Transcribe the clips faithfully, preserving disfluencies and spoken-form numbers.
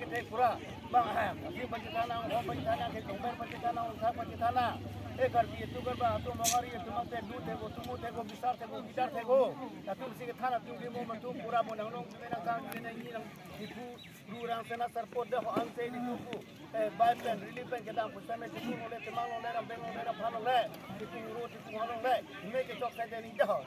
Thek pura, bang, ah, asi pachethang nang, ho pachethang nang, ke kongber pachethang nang, ongthak pachethang nang. Eh, Karbi atum, Karbi atum, Mongari atum, mate du thek o, tumu thek o, bisar thek o, bidar thek o. Atum si kethan atum rimo atum pura bo nang nong, nang kang, nang ni nang ipu, ru rang sena sarpo de ho anse di tuku. Eh, bai pen, rili pen kedam pusame tuku nole, temang nole, rambeng nole, ramphan nole, tuku ru, tuku ha nole. Me kechok sai de ni de ho.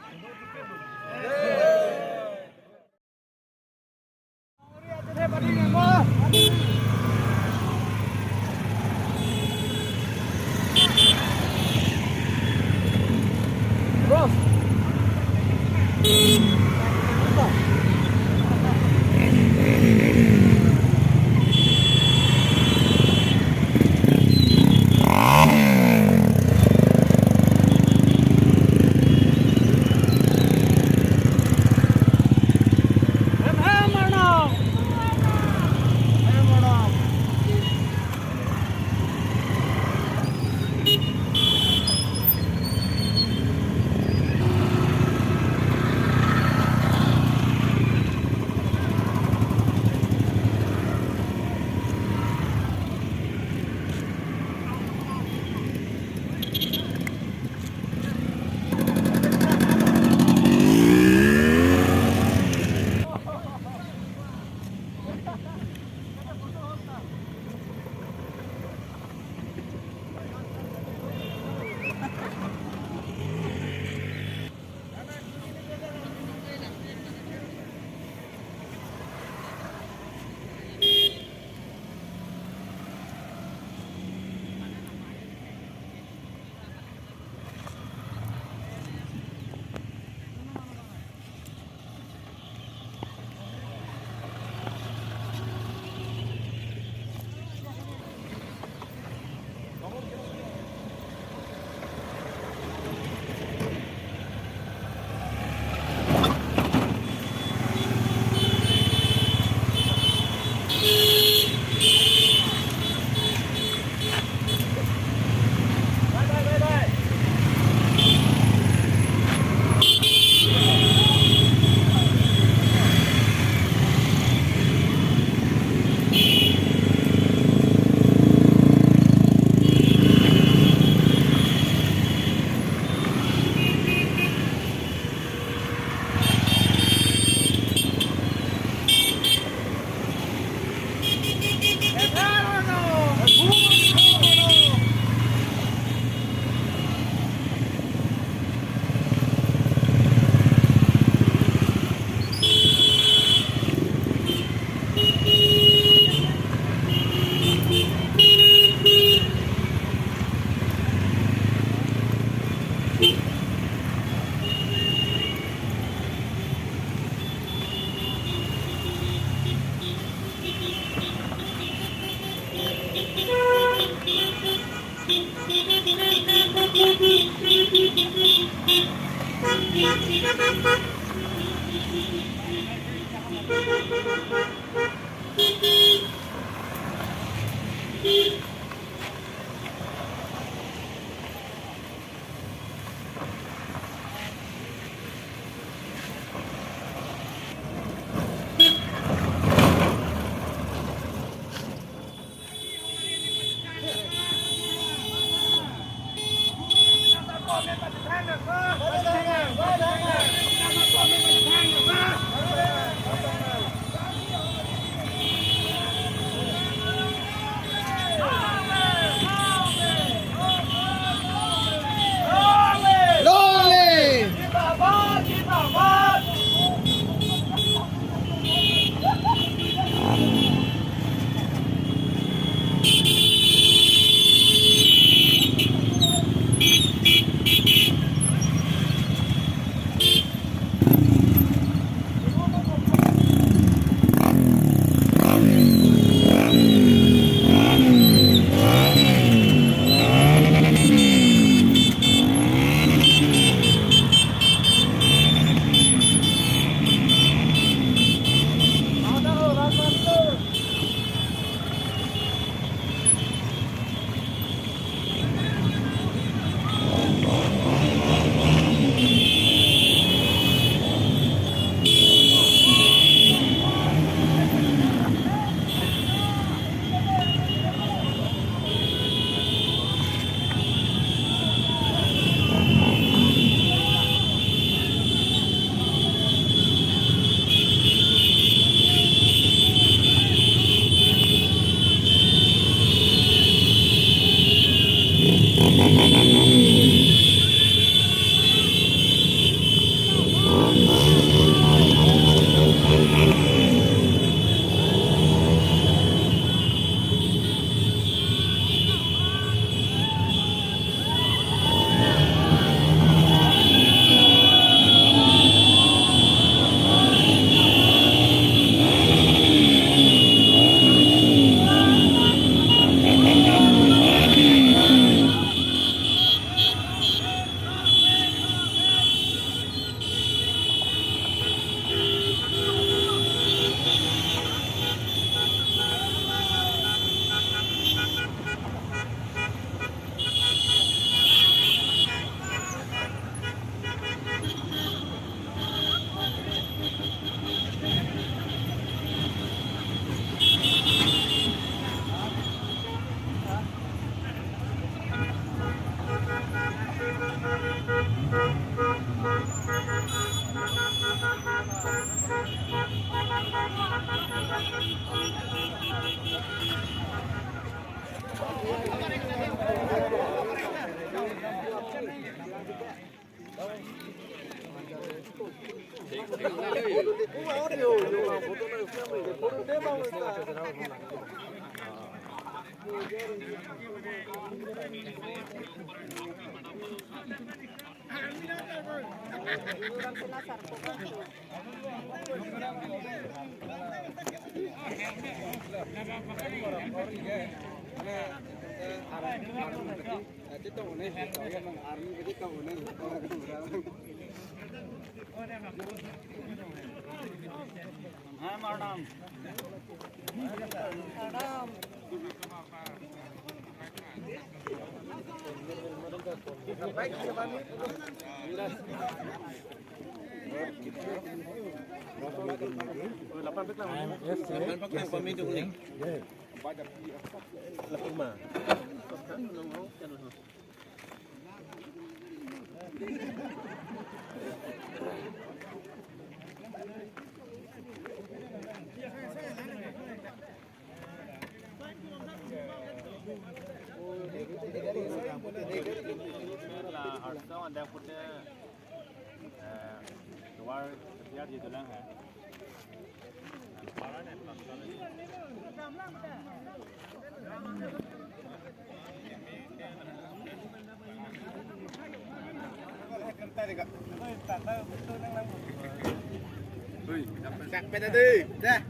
Oi, dak peda dei. Dah.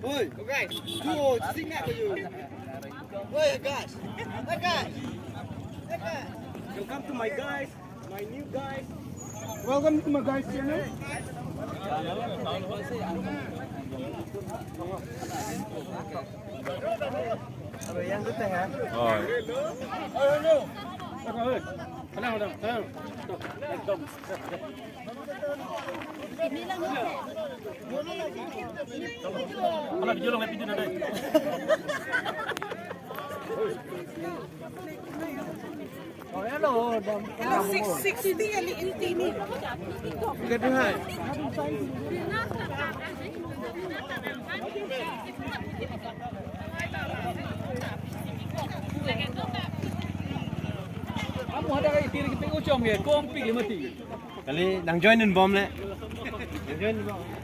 Oi, guys. Tuh, sing na kayo. Oi, guys. Hey, guys. Hey, guys. Welcome to my guys. My new guys. Welcome to my guys channel. Hello, six sixty ali intini. Kamu ada kai tiri kita ucom ya, kompi ya mati. Kali nang join in bom le. Nang join in bom.